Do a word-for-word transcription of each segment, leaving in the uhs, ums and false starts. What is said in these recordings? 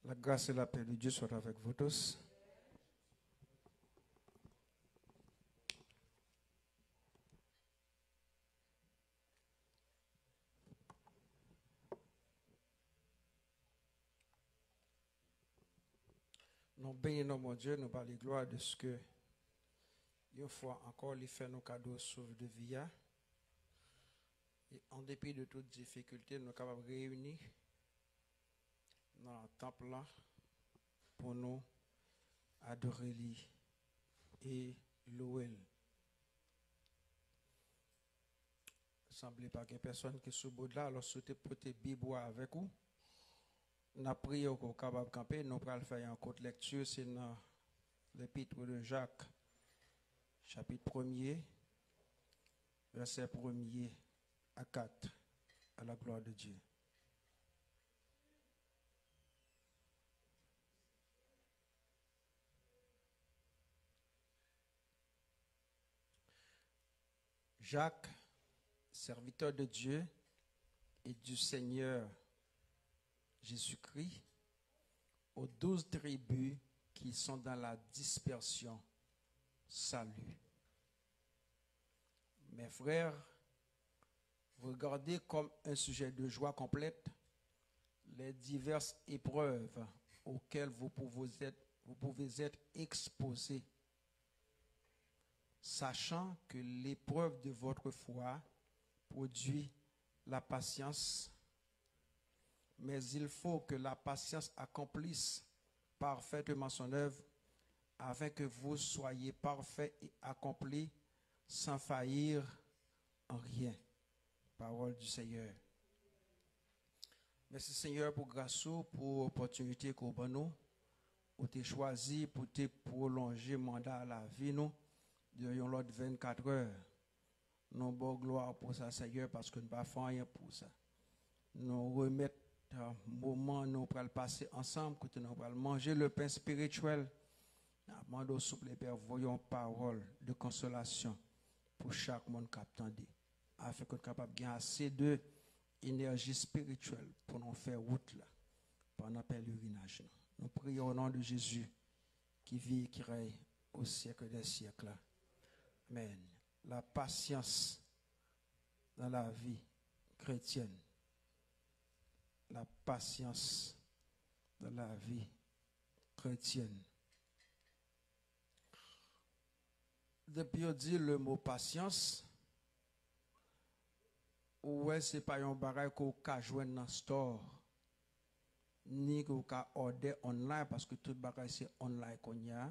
La grâce et la paix de Dieu soient avec vous tous. Nou beni non Bondye, nou ba li glwa dèske yon fwa ankò li fè nou kado souf de vi a. E an depi de tout difikilte, nou kapab reyini nan tanp lan pou nou adore li e louwe l. Sanble pa gen pèsonn ki sou boud la, alò si w te pote Bib ou a avèk ou, n ap priye w ke w kapab kanpe. Nou pral fè yon kout lekti, se nan L'Épître de Jacques, chapit premye, vèsè premye a kat, à la gloire de Dieu. Jacques, serviteur de Dieu et du Seigneur Jésus-Christ, aux douze tribus qui sont dans la dispersion, salut. Mes frères, regardez comme un sujet de joie complète les diverses épreuves auxquelles vous pouvez être, vous pouvez être exposés, sachant que l'épreuve de votre foi produit la patience, mais il faut que la patience accomplisse parfaitement son œuvre, afin que vous soyez parfaits et accomplis sans faillir en rien. Parole du Seigneur. Mèsi Senyè pou gras ou, pou opòtinite ke w ban nou. Ou te chwazi pou te pwolonje manda lavi nou de yon lòt vennkat è. Nou ba w glwa pou sa, Senyè, paske nou pa fè anyen pou sa. Nou remèt, uh, moman nou pral pase ansanm, kote nou pral manje le pen espirityèl. N ap mande w, souple, Pè, voye yon pawòl de konsolasyon pou chak moun k ap tande, afin ke nou kapab gen ase de enèji espirityèl pou nou fè wout la pandan pelerinaj nou. Nou priye o non de Jezi, ki viv e ki rèy o syèk dè syèk la. Amèn. La patience dans la vie chrétienne. La patience dans la vie chrétienne. Depi yo di le mo pasyans, ou wè se pa yon bagay ke w ka jwenn nan store, ni ke w ka òdè online, paske tout bagay se online kounye a.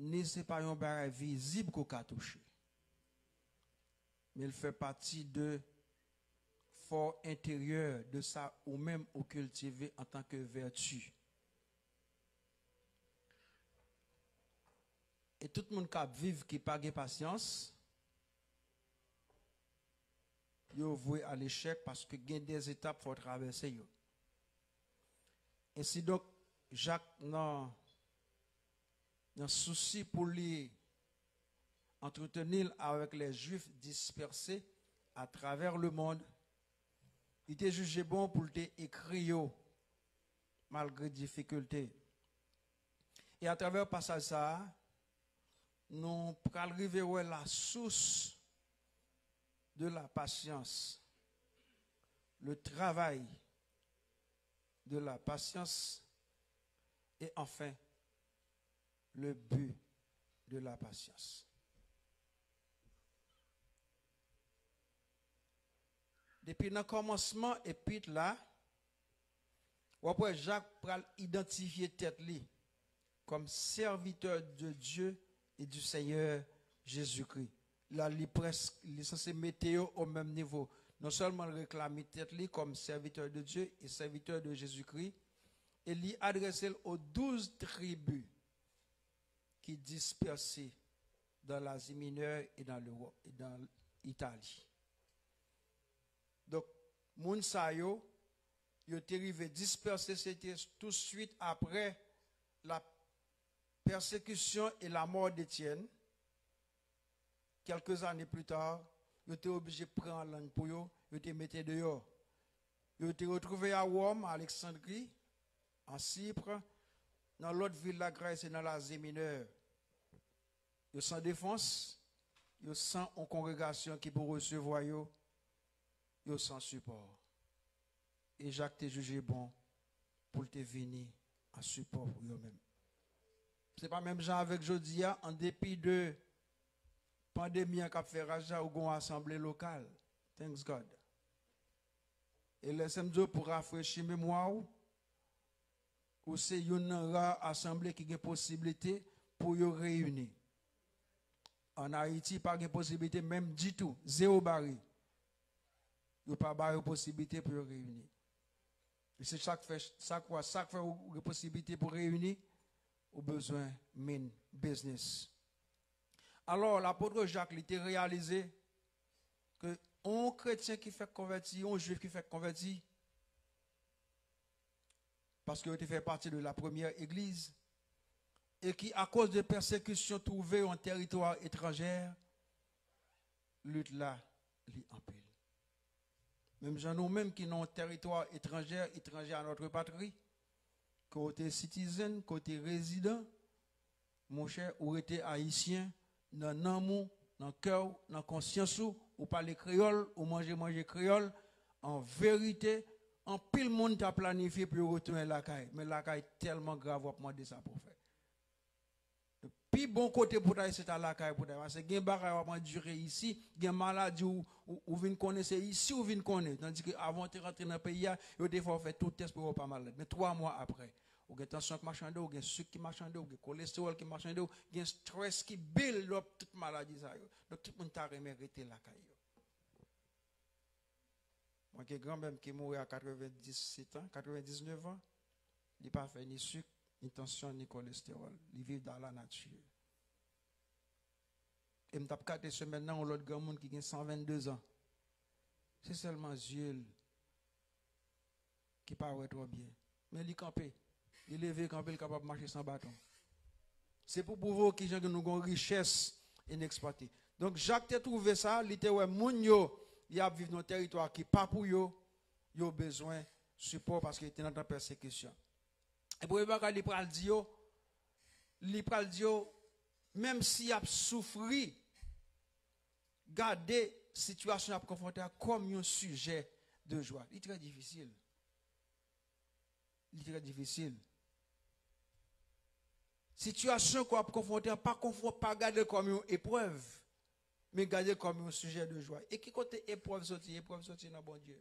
Ni se pa yon bagay vizib ke w ka touche. Men l fè pati de fò enteryè de sa ou menm ou kiltive antanke vèti. E tout moun k ap viv ki pa gen pasyans, yo vwe a lechèk paske gen de etap fò w travèse yo. Ensidonk, Jak nan, nan sousi pou li antreteni l avèk les Juifs dispersés à travers le monde, li te jije bon pou l te ekri yo malgre difikilte. E atravè pasaj sa a, nou pral rive wè la source de la patience, le travail de la patience et enfin le but de la patience. Depi nan kòmansman epit la, w ap wè Jak pral idantifye tèt li kòm serviteur de Dieu et du Seigneur Jésus-Christ. La, li prèsk, li sanse mete yo o menm nivo. Non sèlman l reklame tèt li kòm serviteur de Dieu et serviteur de Jésus-Christ, e li adrese l aux douze tribus qui dispersées dans l'Asie mineure et dans l'Europe, et dans l'Italie. Donk, moun sa yo, yo te rive dispèse, se te tou swit apre la persécution et la mort d'Étienne. Quelques années plus tard, yo te oblije pran lang pou yo, yo te mete deyò. Yo te retwouve a Wòm, Aleksandri, an Sipr, nan lòt vil Lagras e nan Lazi Minè. Yo san defans, yo san yon kongregasyon ki pou resevwa yo, yo san sipò. E Jak te jije bon pou l te vini an sipò pou yo menm. Se pa menm jan avèk jodi a, an depi de pandemi an k ap fè raj la, ou gen yon asanble lokal. Thanks God. E lè sèm di w pou rafrechi memwa w, ou se youn nan ra asanble ki gen posiblite pou yo reyini. Ann Ayiti, pa gen posiblite menm ditou, zewo bare. Yo pa ba yo posiblite pou yo reyini. E se sa k fè, sa k fè, sa k fè ou gen posiblite pou reyini, ou bezwen mean business. Alò, lapot Jak, li te reyalize ke yon kretyen ki fèk konvèti, yon jwif ki fèk konvèti, paske yo te fè pati de la premyè egliz, e ki, akoz de pèsekisyon, twouve yo an tèritwa etranjè, lit la, li anpil. Menm jan nou menm ki nan yon tèritwa etranjè, étranger à notre patrie, ke w te citizen, ke w te rezidan, monchè, ou rete ayisyen nan nanm ou, nan kè w, nan konsyans ou, ou pale kreyòl, ou manje, manje kreyòl. An verite, anpil moun ta planifye pou yo retounen lakay, men lakay tèlman grav, w ap mande sa pou w fè. Pi bon kote pou w ta ye, se ta lakay pou w ta ye. Paske gen bagay w ap andire isi, gen maladi ou, ou, ou vin konnen, se isi ou vin konnen. Tandike avan w te rantre nan peyi a, yo te fè w fè tout tès pou yo wè w pa malad. Men twa mwa apre, ou gen tansyon k mache anndan w, ou gen sik ki mache anndan w, ou gen kolestewòl ki mache anndan w, gen strès ki build up tout maladi sa yo. Donk tout moun ta renmen rete lakay yo. Mwen gen granmè m ki mouri a katrevenndisèt an, katrevendiznèf an, li pa fè ni sik, ni tansyon, ni kolestewòl. Li viv dans la nature. E m t ap gade semèn nan yon lòt granmoun ki gen san vennde zan. Se sèlman zye l ki pa wè twò byen. Men li kanpe. Li leve kanpe, l kapab mache san baton. Se pou pwouve w kijan ke nou gen yon richès ineksplwate. Donk, Jak te twouve sa, li te wè moun yo, y ap viv nan yon tèritwa ki pa pou yo, yo bezwen sipò paske yo te nan tan pèsekisyon. E premye bagay li pral di yo, li pral di yo, menm si y ap soufri, gade sitiyasyon y ap konfwonte a kòm yon sijè de jwa. Li trè difisil. Li trè difisil. Sitiyasyon ke w ap konfwonte an, pa konfwon-, pa gade l kòm yon eprèv, men gade l kòm yon sijè de jwa. E ki kote eprèv soti? Eprèv soti nan Bondye.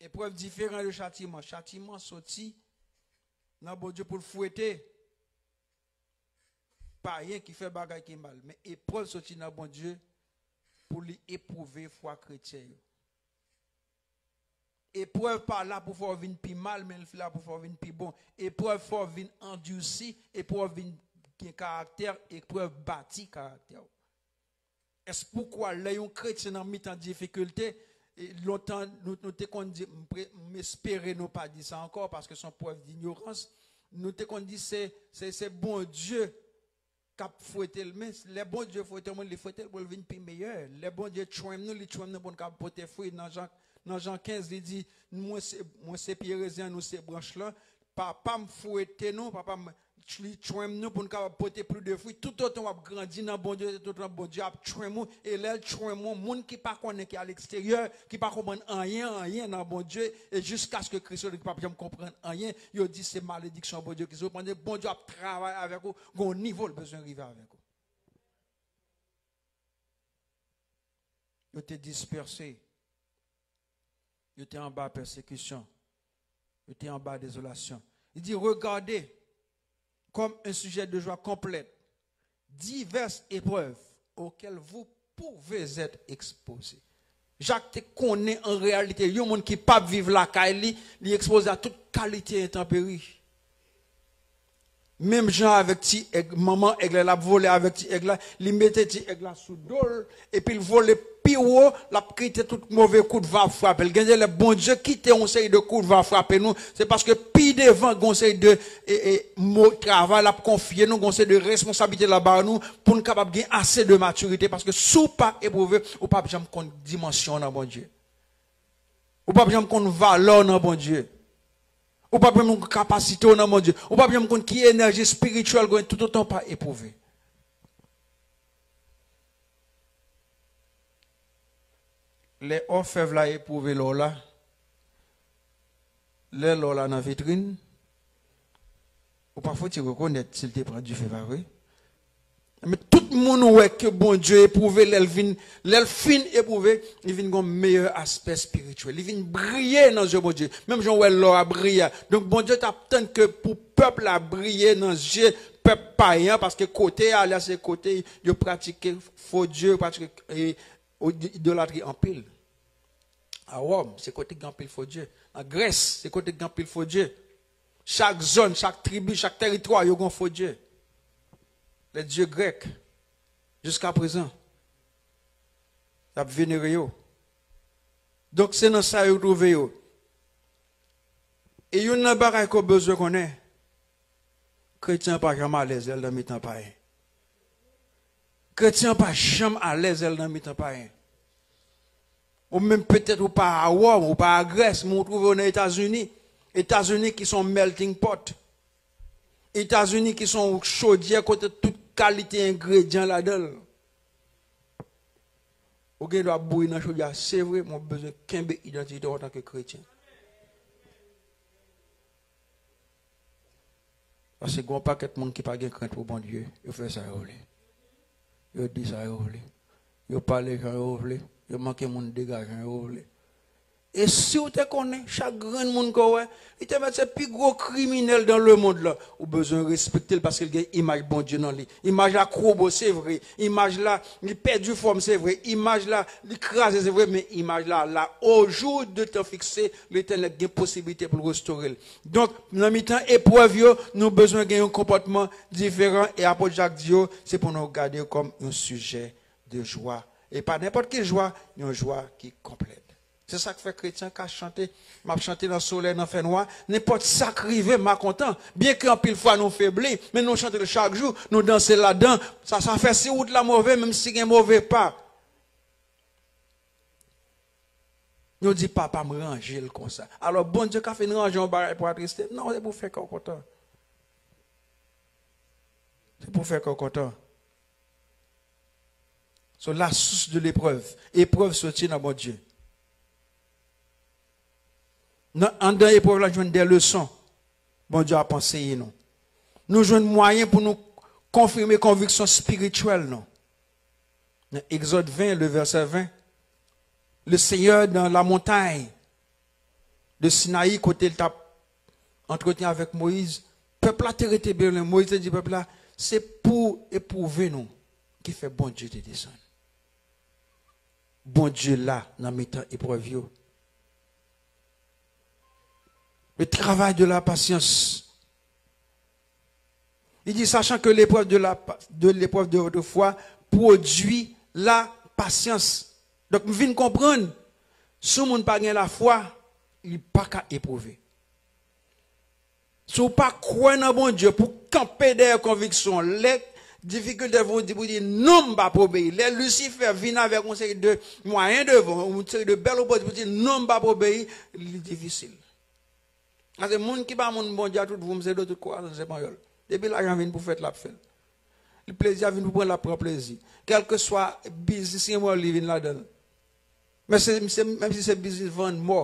Eprèv diferan de chatiman. Chatiman soti nan Bondye pou l fwete payen ki fè bagay ki mal. Men eprèv soti nan Bondye pou li epwouve fwa kretyen yo. Eprèv pa la pou fè w vin pi mal, men l la pou fè w vin pi bon. Eprèv fè w vin andisi, eprèv vin gen karaktè, eprèv bati karaktè w. Èske poukwa lè yon kretyen nan mitan difikilte, e, lontan nou, nou te konn di, m pre-, m espere nou pa di sa ankò, paske se yon prèv dinyorans, nou te konn di se, se, se Bondye k ap fwete l. Men lè Bondye fwete yon moun, li fwete l pou l vin pi meyè. Lè Bondye train nou, li train nou pou n kapab pote fwi. Nan Jan, nan Jan kenz, li di, mwen se, mwen se pye rezen an, nou se branch lan. Papa m fwete nou, papa m, li train nou pou n kapab pote plis de fwi. Toutotan w ap grandi nan Bondye, se toutotan Bondye ap train ou. E lè l train ou, moun ki pa konnen, ki a leksteryè, ki pa konprann anyen, anyen nan Bondye, e jiskaske Kris revini, ki p ap janm konprann anyen, yo di se malediksyon Bondye ki sou ou. Pandan Bondye ap travay avèk ou, gon nivo l bezwen rive avèk ou. Yo te dispèse. Yo te anba pèsekisyon. Yo te anba dezolasyon. Li di, regardez comme un sujet de joie complète diverses épreuves auxquelles vous pouvez être exposés. Jak te konnen an reyalite, yon moun ki p ap viv lakay li, li ekspoze a tout kalite entanperi. Menm jan avèk ti èg, manman èg la, l ap vole avèk ti èg la, li mete ti èg la sou do l, epi l vole pi wo, l ap kite tout move kout van ap frape l. Gen de lè, Bondye kite yon seri de kout van frape nou, se paske pi devan, gen yon seri de, e, e, mo, travay l ap konfye nou, gen yon seri de responsablite l ap ba nou, pou n kapab gen ase de matirite, paske si w pa epwouve, ou p ap janm konn dimansyon nan Bondye. Ou p ap janm konn valè w nan Bondye. Ou p ap janm konn kapasite w nan Bondye. Ou p ap janm konn ki enèji espirityèl ou gen toutotan w pa epwouve. Lè òfèv la epwouve lò la, lè lò la nan vitrin, ou pa fouti rekonèt si l te pran dife, pa vre? Men tout moun wè ke Bondye epwouve lè l vin, lè l fin epwouve, li vin gon meyè aspè espirityèl. Li vin briye nan zye Bondye. Menm jan w wè lò a briye a. Donk Bondye t ap tann ke pou pèp la briye nan zye pèp payen an, paske kote y ale a se kote yo pratike fo dye, yo pratike, e, idolatri anpil. A Wòm, se kote ki gen anpil fo dye. An Grès, se kote ki gen anpil fo dye. Chak zòn, chak tribi, chak tèritwa, yo gen fo dye. Les dieux grecs, jiska prezan, y ap venere yo. Donk, se nan sa yo twouve yo. E youn nan bagay ke w bezwen konnen, kretyen an pa janm alèz lè l nan mitan payen. Kretyen an pa janm alèz lè l nan mitan payen. Ou menm petèt ou pa a Wòm, ou pa a Grès, men ou twouve w nan Etazini. Etazini ki se yon melting pot. Etazini ki se yon chodyè kote tout kalite engredyan ladan l. Ou gen dwa bouyi nan chodyè a, se vre, men w bezwen kenbe idantite w antanke kretyen. Paske gen yon pakèt moun ki pa gen krent pou Bondye, yo fè sa yo vle. Yo di sa yo vle. Yo pale jan yo vle. Yo manke moun dega jan yo vle. E si w te konnen, chak grenn moun ke w wè, li te mèt se pi gwo kriminèl dans le monde la. Ou bezwen respekte l paske l gen imaj Bondye nan li. Imaj la kwobo, se vre. Imaj la, li pèdi fòm, se vre. Imaj la, li kraze, se vre. Men imaj la, la, au jour de temps fixé, Letènèl gen posiblite pou l restore l. Donk, nan mitan eprèv yo, nou bezwen gen yon konpòtman diferan. E apot Jak di yo, se pou nou gade yo kòm yon sijè de jwa. E pa nenpòt ki jwa, yon jwa ki konplèt. Se sa k fè kretyen ka chante, "M ap chante nan solèy, nan fènwa, nenpòt sa k rive, m a kontan." Byenke anpil fwa nou febli, men nou chante l chak jou, nou danse ladan. Sa, sa fè si wout la move, menm si gen move pa. Nou di, "Papa, m ranje l konsa." Alò, Bondye ka fin ranje yon bagay pou atriste? Non, se pou fè kè w kontan. Se pou fè kè w kontan. So, la source de l'épreuve. Eprèv soti nan Bondye. Nan, anndan eprèv la, jwenn de leson. Bondye ap anseye nou. Nou jwenn mwayen pou nou konfime konviksyon espirityèl nou. Nan Egzòd ven, le vèsè ven, le Seigneur dans la montagne de Sinaï, kote l t ap antretyen avèk Moyiz, pèp la te rete byen lwen. Moyiz te di pèp la, "Se pou epwouve nou ki fè Bondye te desann." Bondye la nan mitan eprèv yo. Le travail de la patience. Li di, "Sachant que l'épreuve de la, de l'épreuve de votre foi produit la patience." Donk, m vin konprann, si yon moun pa gen lafwa, li pa ka epwouve. Si w pa kwè nan Bondye pou kanpe dèyè konviksyon, lè difikilte vin, ou di, pou di, "Non, m p ap obeyi." Lè Lisifè vin avèk yon seri de mwayen devan, yon seri de bèl opozisyon, pou di, "Non, m p ap obeyi," li difisil. Paske moun ki pa moun Bondye a, tout voum se dlo, tout kwason se panyòl. Depi lajan vin pou fèt, l ap fè l. Li plezi a vin pou pran, l ap pran plezi. Kèlkeswa biznis gen mò, li vin ladan l. Men se, se, menm si se biznis vann mò,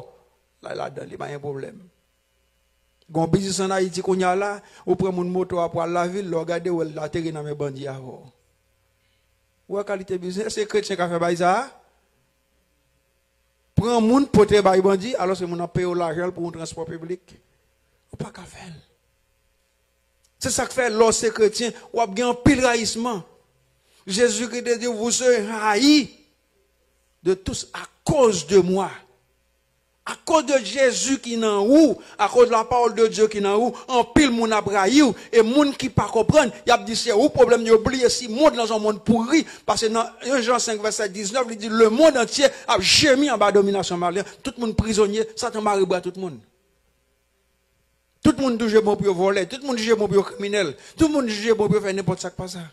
la ladan, li pa gen pwoblèm. Gon biznis ann Ayiti kounye a la, ou pran moun moto a pou al lavil, lè w gade, w wè l ateri nan men bandi avè w. Ou wè kalite biznis, èske kretyen ka fè bagay sa a? Pran moun pote bay bandi, alòske moun nan peye w lajan l pou yon transpò piblik. Ou pa ka fè l. Se sa k fè lè w se kretyen, w ap gen anpil rayisman. Jezikri te di, "Vous serez haïs de tous à cause de moi." Akoz de Jezi ki nan ou, akoz la parole de Dieu ki nan ou, anpil moun ap rayi w, e moun ki pa konprann, y ap di se ou pwoblèm, yo bliye si mond lan se yon mond pouri, paske nan un Jan senk vèsè diznèf, li di, "Le monde entier ap jemi anba dominasyon malen." Tout moun prizonye, Satan mare bra tout moun. Tout moun jije bon pou yo vòlè, tout moun jije bon pou yo kriminèl, tout moun jije bon pou yo fè nenpòt sa k pa sa.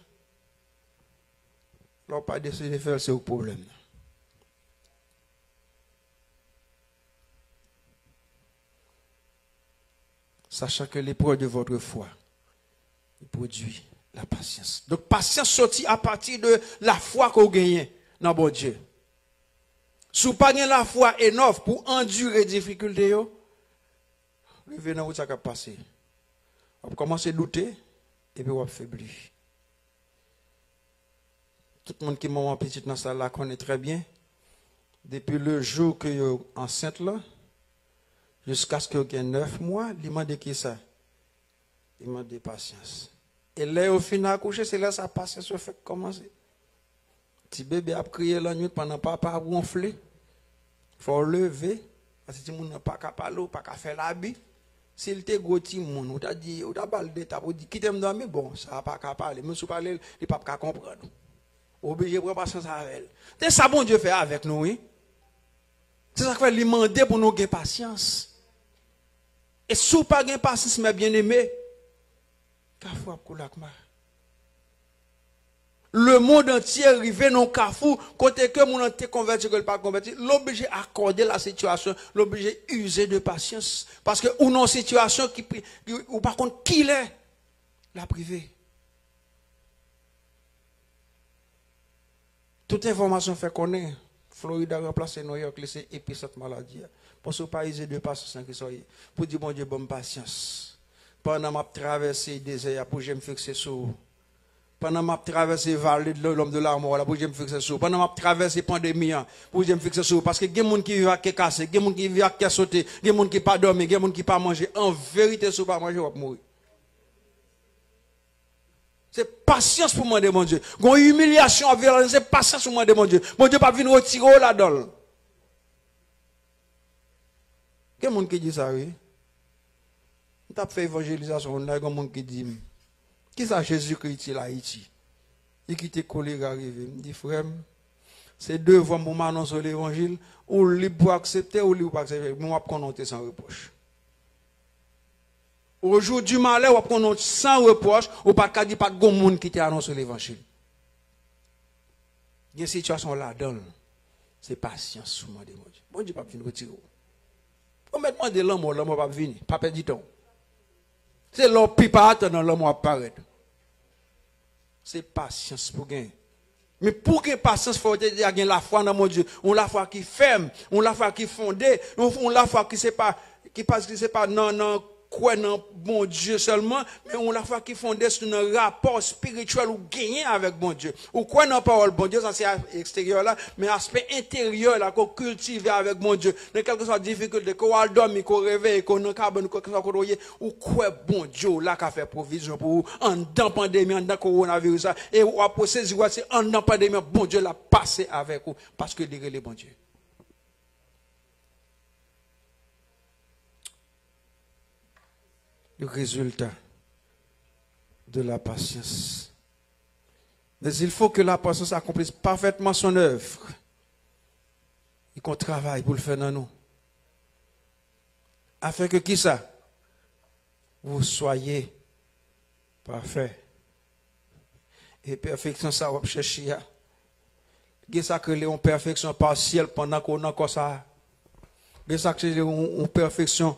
Lè w pa deside fè l, se ou k pwoblèm nan. Sachant que l'épreuve de votre foi produit la patience. Donk, pasyans soti apati de lafwa ke w genyen nan Bondye. Si w pa gen lafwa enòf pou w andire difikilte yo, rive nan wout sa k ap pase. W ap kòmanse doute, epi w ap febli. Tout moun ki manman pitit nan sal la konnen trè byen, depi le jou ke yo ansent la, jiskaske yo gen nèf mwa, li mande kisa? Li mande pasyans. E lè yo fin akouche, se lè sa pasyans yo fèk kòmanse. Ti bebe ap kriye lannwit pandan papa ap wonfle. Fò w leve, paske timoun nan pa ka pale, ou pa ka fè l abi. Si l te gwo timoun, ou ta di, ou ta ba l de tap, ou di, "Kite m dòmi." Bon, sa a pa ka pale. Menm si w pale l, li p ap ka konprann ou. Ou oblije pran pasyans avè l. Se sa Bondye fè avèk nou, wi. Se sa k fè li mande pou nou gen pasyans. E si w pa gen pasyans, mè byeneme, kafou ap koule ak ma. Lemonn antye rive nan yon kafou kote ke moun nan te konvèti, ke l pa konvèti, l oblije akòde la sitiyasyon, l oblije ize de pasyans. Paske ou nan yon sitiyasyon ki, ki ou pa konn kilè l ap rive. Tout enfòmasyon fè konnen Florida ranplase New York, li se episant maladi a. Bon, si w pa ize de pasyans nan ki sa w ye, pou di Bondye ban m pasyans. Pandan m ap travèse dezè a, pou je m fikse sou ou. Pandan m ap travèse vale de l'ombre de la mò la, pou je m fikse sou ou. Pandan m ap travèse pandemi an, pou je m fikse sou ou. Paske gen moun ki viv ak kè kase, gen moun ki viv ak kè sote, gen moun ki pa dòmi, gen moun ki pa manje. An verite, si w pa manje, w ap mouri. Se pasyans pou mande Bondye. Gon imilyasyon ap vin ladan, se pasyans pou mande Bondye. Bondye p ap vin retire w ladan l. Gen moun ki di sa, wi. M t ap fè evanjelizasyon, yon lè, gon moun ki di m, "Kisa Jezikri itil Ayiti? Li kite kolera rive." M di, "Frè m, se devwa m pou m anonse w levanjil, ou lib pou aksepte, ou lib pou pa aksepte, men w ap konnen w te san repwòch." O jou di malè, w ap konnen w san repwòch, ou pa t ka di pa t gon moun ki te anonse levanjil. Gen sitiyasyon ladan l, se pasyans ou mande Bondye. Bondye p ap vin retire w. Ou mèt mande lanmò, lanmò p ap vini, pa pèdi tan w. Se lè w pi pa atann nan lanmò ap parèt. Se pasyans pou gen. Men pou gen pasyans, fò w te deja gen lafwa nan Bondye. Yon lafwa ki fèm, yon lafwa ki fonde, yon, yon lafwa ki se pa, ki pa, ki se pa nan, nan kwè nan Bondye sèlman, men yon lafwa ki fonde sou nan rapò espirityèl ou genyen avèk Bondye. Ou kwè nan pawòl Bondye, sa se a-, eksteryè la, men aspè enteryè la ke w kiltive avèk Bondye. Nan kèlkeswa difikilte, ke w al dòmi, ke w reveye, ke w nan kabann, kèlkeswa kote w ye, ou kwè Bondye w la ka fè pwovizyon pou ou anndan pandemi, anndan kowonaviris la, e w ap sezi wè se anndan pandemi an Bondye l ap pase avèk ou, paske li rele Bondye. Le résultat de la patience. Mais il faut que la patience accomplisse parfaitement son œuvre. Li gon travay pou l fè nan nou. Afin que kisa? Vous soyez parfaits. E pèfeksyon sa w ap chèche a. Gen sa k rele yon pèfeksyon pasyèl pandan ke w nan kò sa a. Gen sa k rele yon, yon pèfeksyon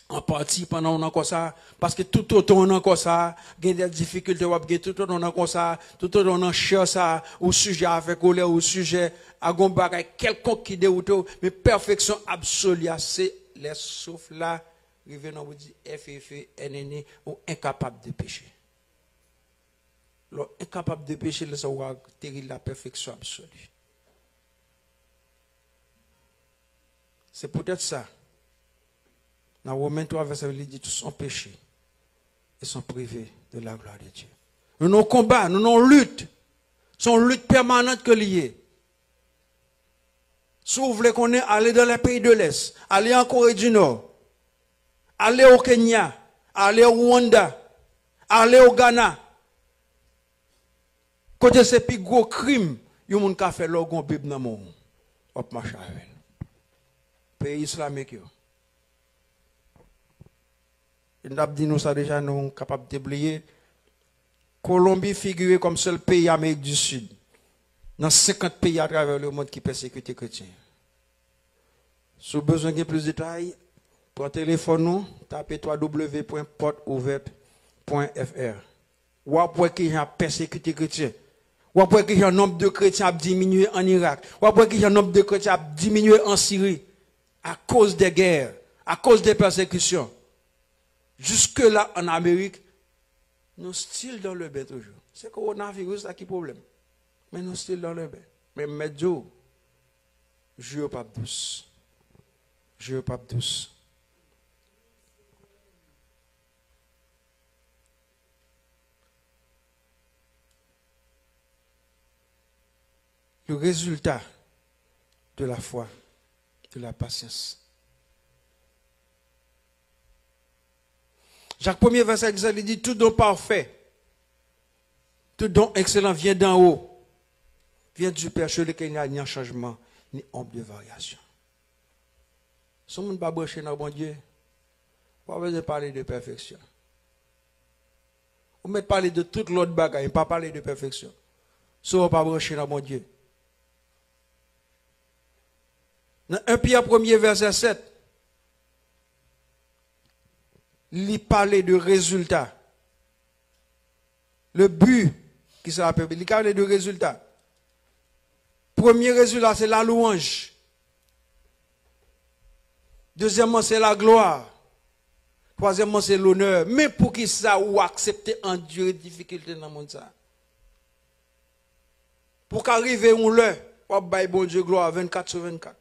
an pati pandan w nan kò sa a. Paske toutotan w nan kò sa a, gen de difikilte w ap gen toutotan w nan kò sa a, toutotan w nan chè sa a, ou sijè avè kolè, ou sijè a gon bagay kèlkonk ki dewoute w. Men pèfeksyon absoli a, se lè souf la rive nan ou di, F F E N N E, ou enkapab de peche. Lè w enkapab de peche, lè sa w ateri la pèfeksyon absoli. Se poutèt sa, nan Women twa vèsè li di, tous ont péché et sont privés de la gloire de Dieu. Nou nan yon konba, nou nan yon lit. Se yon lit pèmanant ke li ye. Si w vle konnen, ale dans les pays de l'Est, ale an Kore di Nò, ale o Kenya, ale o Rwanda, ale o Gana. Kote se pi gwo krim yon moun ka fè lè w gon Bib nan men w, w ap mache avè l. Peyi islamik yo. E n t ap di nou sa deja, nou kapab te bliye. Kolonbi figire kòm sèl peyi Amerik di Sid nan senkant peyi atravè lemonn ki pèsekite kretyen. Si w bezwen gen plis detay, Pran telefòn ou, tape w w w pwen pòt ouvèt pwen f r. W ap wè kijan y ap pèsekite kretyen. W ap wè kijan nonb de kretyen ap diminye ann Irak. W ap wè kijan nonb de kretyen ap diminye an Siri. Akoz de gè, akoz de pèsekisyon. Jiske la ann Amerik, nou still dans le bain toujou. Se kowonaviris la ki pwoblèm. Men nou still dans le bain. Men m mèt di w, jou yo p ap dous. Jou yo p ap dous. Le résultat de la foi, de la patience. Jak premye vèsè ki sa li di, tout don pafè, tout don excellent vient d'en haut, vient du Père chez lequel il n'y a ni changement, ni ombre de variation. Si yon moun pa branche nan Bondye, ou pa bezwen pale de pèfeksyon. Ou mèt pale de tout lòt bagay, pa pale de pèfeksyon. Si w pa branche nan Bondye. Nan en Pyè premye vèsè sèt, li pale de rezilta. Le but, ki sa apèl, li pale de rezilta. Premye rezilta, se la louanj. Dezyèmman, se la glwa. Twazyèmman, se lonè. Men poukisa ou aksepte andire difikilte nan mond sa? Pou ka rive yon lè, w ap bay Bondye glwa vennkat sou vennkat.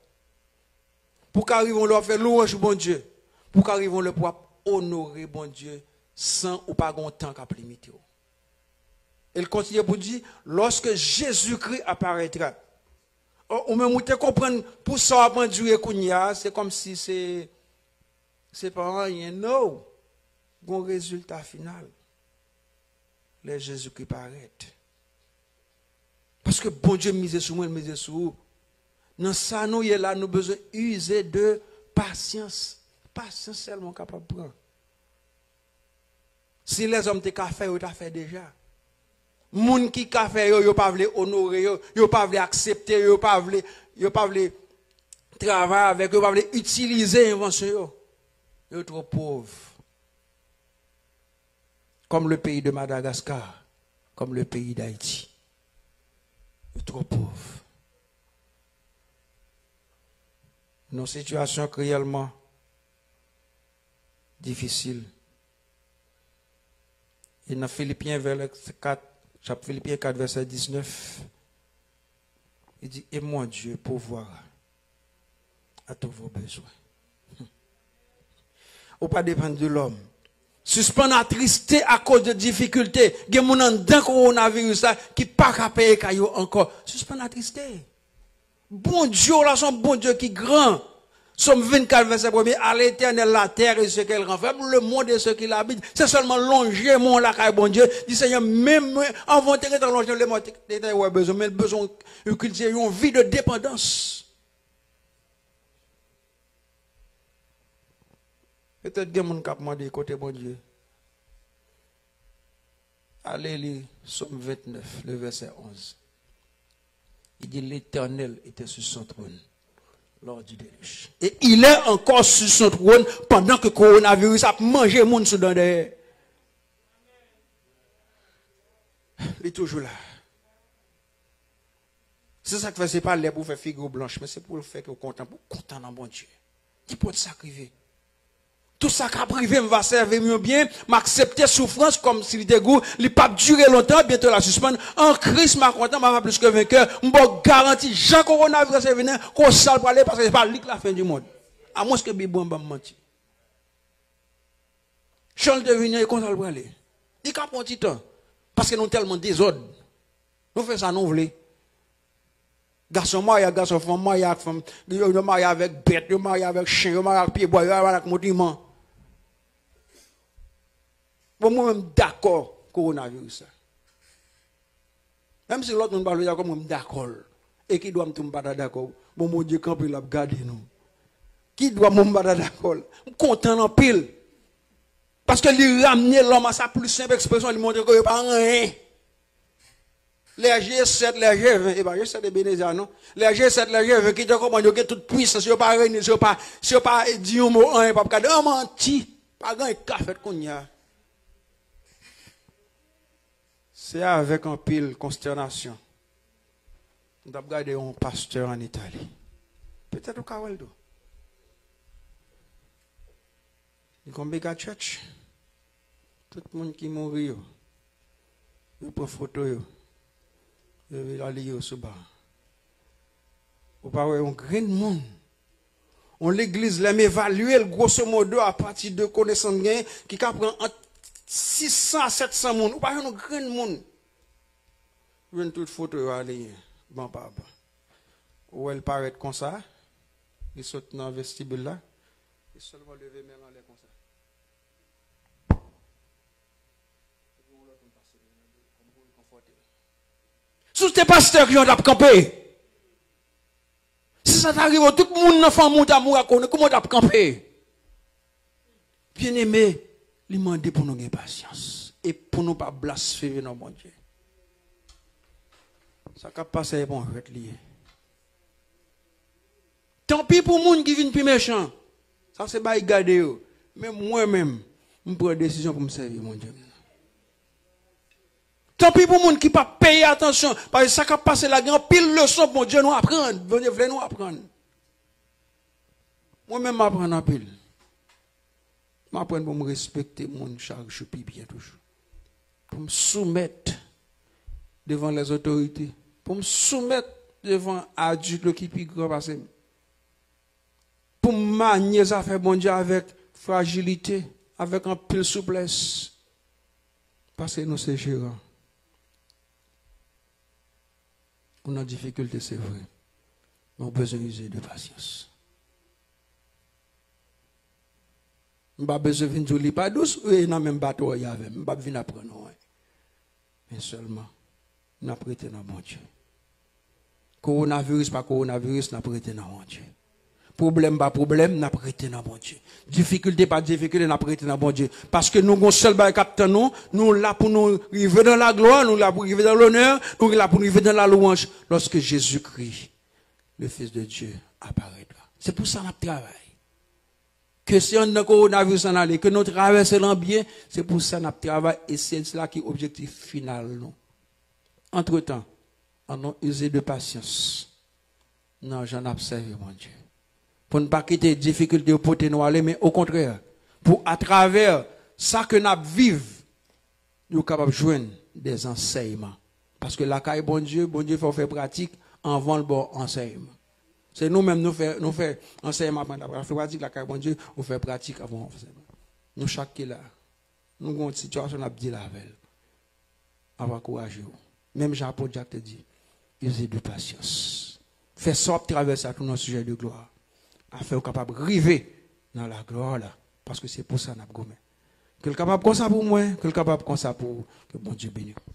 Pou ka rive yon lè, w ap fè louwanj Bondye. Pou ka rive yon lè, pou w ap onore Bondye san ou pa gen yon tan k ap limite w. E l kontinye pou di, lorsque Jésus-Christ apparaîtra. Ò, ou menm ou te konprann pou sa w ap andire kounye a, se kòmsi se, se pa anyen, no. Gon rezilta final. Lè Jezikri parèt. Paske Bondye mize sou mwen, l mize sou ou. Nan sa nou ye la, nou bezwen use de pasyans. Pasyans sèlman w kapab pran. Si lèzòm te ka fè, yo ta fè deja. Moun ki ka fè yo, yo pa vle onore yo, yo pa vle aksepte yo, yo pa vle, yo pa vle travay avèk yo, yo pa vle itilize envansyon yo. Yo twò pòv. Comme le pays de Madagascar, comme le pays d'Haïti. Yo twò pòv. Nan sitiyasyon k reyèlman difisil. E nan Filipyen vèsè kat, chap Filipyen kat vèsè diznèf, li di, et mon Dieu pourvoira à tous vos besoins. Ou pa depann de lòm. Sispann atriste akoz de difikilte. Gen moun anndan kowonaviris la ki pa ka peye kay yo ankò. Sispann atriste. Bondye w la se yon Bondye ki gran. Sòm vennkat, vèsè premye, à l'Éternel la terre et ce qu'elle renferme, le monde et ce qu'il habite. Se sèlman lonje men w lakay Bondye. Di, Senyè, menm mwen, anvan w te gentan lonje, lè mwen te, te, te wè bezwen, men bezwen w kiltive yon vi de depandans. Petèt gen moun k ap mande kote Bondye. Ale li Sòm vennèf, le vèsè onz. Il dit, l'Éternel était sur son trône lors du déluge. Et il est encore sur son trône pendant que coronavirus ap manje moun sou dan dèyè. Li toujou la. Se sa k fè se pa lè pou w fè figi w blanch, men se pou l fè ke w kontan, pou w kontan nan Bondye. Nenpòt sa k rive. Tout sa k ap rive m va sèvi m yo byen, m aksepte soufrans kòm si li te gou, li p ap dire lontan, byento l a sispann. An Kris m a kontan, m a plis ke venkè. M ba w garanti, jan kowonaviris la vini an, konsa l prale, paske se pa li k lafen di mond. Amwenske Bib mwen ban m manti. Jan l te vini an, e konsa l prale. Li ka pran ti tan, paske nou tèlman dezòd. Nou fè sa nou vle. Gason marye ak gason, fanm marye ak fanm, yo, yo marye avèk bèt, yo marye avèk chen, yo marye ak pyebwa, yo marye ak montriman. Bon, mwen menm m dakò kowonaviris la. Menm si lòt moun pa vle dakò, mwen m dakò l. E ki dwa m tou m pa ta dakò? Bon, Bondye kanpe l ap gade nou. Ki dwa m pou m pa ta dakò l? M kontan l anpil. Paske li ramne lòm a sa pli senp ekspresyon, li montre ke yo pa anyen. Lè G sèt, lè G ven, e pa G sèt Ebenezer non. Lè G sèt, lè G ven, ki te konprann yo gen tout pwisans, yo pa reyini, si yo pa, si yo pa di yon mo, anyen p ap ka, an manti, pa gen anyen k ka fèt kounye a. Se avèk anpil konstènasyon m t ap gade yon pastè ann Itali. Petèt ou ka wè l tou. Li gon mega church. Tout moun ki mouri yo, yo pran foto yo, yo vin aliye yo sou ba. Ou pa wè yon grenn moun. Yon legliz, lè m evalye l, grosso modo, apati de konesans m genyen, ki ka pran ant sis san a sèt san moun. Ou pa jwenn yon grenn moun. Jwenn tout foto yo aliyen, ban pa ban. Ou wè l parèt konsa, li sot nan vestibul la, li sèlman leve men l anlè konsa. Si w te pastè, kijan w t ap kanpe? Si sa ta rive w, tout moun nan fanmi w ta mouri ak kòwona, kòman w t ap kanpe? Byeneme, li mande pou nou gen pasyans e pou nou pa blasfeme non Bondye. Sa k ap pase a, e pa yon jwèt li ye. Tanpi pou moun ki vin pi mechan. Sa se bay gade yo. Men mwen menm, m pran desizyon pou m sèvi Bondye m nan. Tanpi pou moun ki p ap peye atansyon, paske sa k ap pase la gen anpil leson Bondye nou aprann, Bondye vle nou aprann. Mwen menm m aprann anpil. M aprann pou m respekte moun chak jou pi byen toujou. Pou m soumèt devan lèzotorite. Pou m soumèt devan adilt ki pi gran pase m. Pou m manye zafè Bondye avèk frajilite, avèk anpil souplès. Paske nou se jeran. Ou nan difikilte, se vre. Men ou bezwen ize de pasyans. M pa bezwen vin di w li pa dous, ou e nan menm bato a avè m. M p ap vin aprann ou anyen. Men sèlman, n ap rete nan Bondye. Kowonaviris pa kowonaviris, n ap rete nan Bondye. Pwoblèm pa pwoblèm, n ap rete nan Bondye. Difikilte pa difikilte, n ap rete nan Bondye. Paske nou gon sèl bagay k ap tann nou, nou la pou nou rive nan laglwa, nou la pou rive nan lonè, nou la pou nou rive nan lalouanj, lòske Jezikri, le Fils de Dieu, aparèt la. Se pou sa n ap travay. Ke se anndan kowonaviris la n ale, ke nou travèse l an byen, se pou sa n ap travay e se la ki objektif final nou. Antretan, ann nou ize de pasyans nan jan n ap sèvi Bondye. Pou n pa kite difikilte yo pote nou ale, men okontrè, pou atravè sa ke n ap viv, yo kapab jwenn dèzansèyman. Paske lakay Bondye, Bondye fè w fè pratik anvan l ba w ansèyman. Se nou menm nou fè, nou fè ansèyman apre n ap fè pratik lakay Bondye, ou fè pratik avan w ansèyman. Nou chak ki la, nou gen yon sitiyasyon n ap dil avè l. M ap ankouraje w. Menm jan apot Jak te di, ize de pasyans. Fè sa w ap travèse a tounen yon sijè de glwa. Afè w kapab rive nan laglwa la. Paske se pou sa n ap goumen. Ke l kapab konsa pou mwen, ke l kapab konsa pou ou. Ke Bondye beni w.